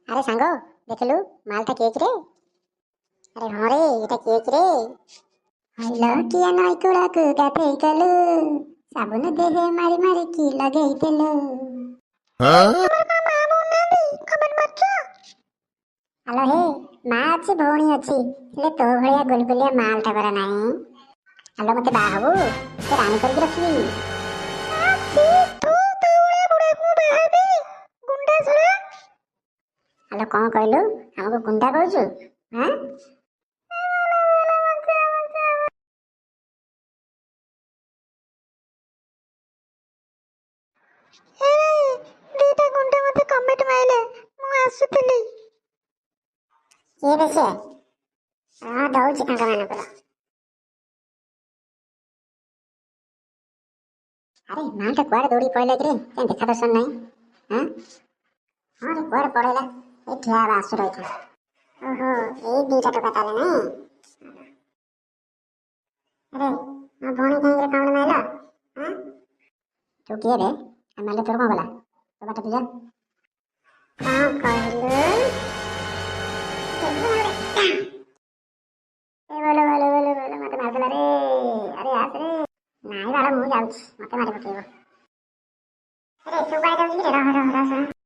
ଆରେ ସାଙ୍ଗ, ଦେଖିଲୁ ମାଲଟା କିଏ କିରେ? ଆରେ ହଁ ରେ, ଏଇଟା କିଏ କିରେ? ହଇଲ କିଏ ନଈ କୂଳକୁ ଗାଧେଇ ଗଲୁ, ସାବୁନ ଦେହେ ମାରି ମାରିକି ଲଗେଇଦେଲୁ। ଆଲୋ ହେ, ମା ଅଛି, ଭଉଣୀ ଅଛି, ହେଲେ ତୋ ଭଳିଆ ଗୁଲଗୁଲିଆ ମାଲଟା ପରା ନାହିଁ। ଆଲୋ, ମତେ ବାହା ହବୁ? ତୋ ରାଣୀ କରିକି ରଖିବି। ଆଲୋ, କଣ କହିଲୁ? ଆମକୁ ଗୁଣ୍ଡା କହୁଛୁ? ହଁ। ଦିଟା ଗୁଣ୍ଡା ମତେ କମେଣ୍ଟ ମାଇଲେ, ମୁଁ ଆସୁଥିଲି। କିଏ ବେ ସିଏ? ହଁ, ଦଉଛି ତାଙ୍କ ମାନଙ୍କର। ଆରେ, ମାଲଟା କୁଆଡେ ଦୌଡ଼ିକି ପଳେଇଲା କିରେ? କାଇଁ ଦେଖା ଦର୍ଶନ ନାହିଁ। ହଁ ହଁ ରେ, କୁଆଡେ ପଳେଇଲା? ଏଇ ଠିଆ ହେବା, ଆସୁ, ରହିଥା। ଓହୋ, ଏଇ ଦିଟା ଟୋକା ତାହେଲେ ନାଇଁ? ଆରେ, ମୋ ଭଉଣୀ କାହିଁକି କାମୁଡ଼ି ମାଇଲ? ହଁ, ତୁ କିଏ ରେ? ମାରିଲେ ତୋର କଣ ଗଲା? ତୋ ବାଟ ତୁ ଯା। କଣ କହିଲୁ? ଏ ବୋଲ ବୋଲ ବୋଲ ବୋଲ, ମତେ ମାରିଦେଲା ରେ। ଆରେ ଆସ ରେ। ନାଇଁ ବାଳ, ମୁଁ ଯାଉଛି, ମତେ ମାରି ପକେଇବ। ଆରେ, ତୁ କୁଆଡେ ଯାଉଛୁ କି ରେ? ରହ ରହ ରହ, ଶୁଣ।